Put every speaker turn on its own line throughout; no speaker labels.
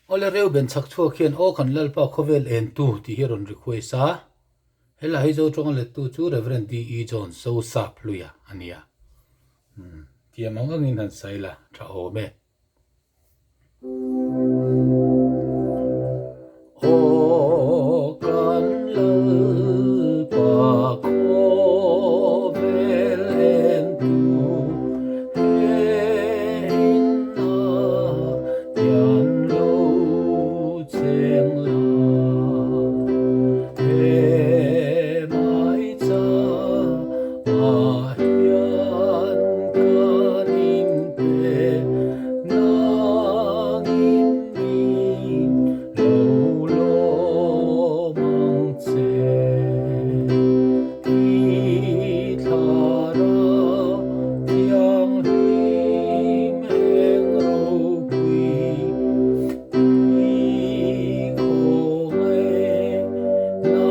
Awle Reuben chhak chhuak hian Aw kan Lalpa khawvel entu tih hi a rawn request a. Helai hi Zotawnga lettu chu Rev. DE Jones Sosap Hluia a nia. Thiam ang angin han sawi la tha awm e. Aw kan Lalpa khawvel entu he inah hian lo cheng la. He maicha ah hian kan inpe nangin min lo lawm ang che. I thlarau thianghlim eng ropui i khawngaih na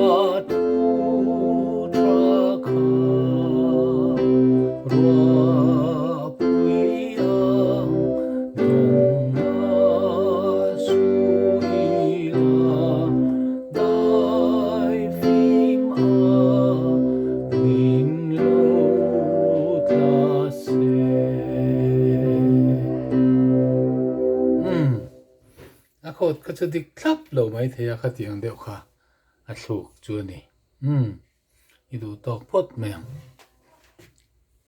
thu tha kha ruahpui ang dawng na suila daifim a min lo tla se. Umm a khawt kha chu dik thlap lo mai thei a khatiang deuh kha a thluk chu a ni. Umm i duh tawk phawt mai ang.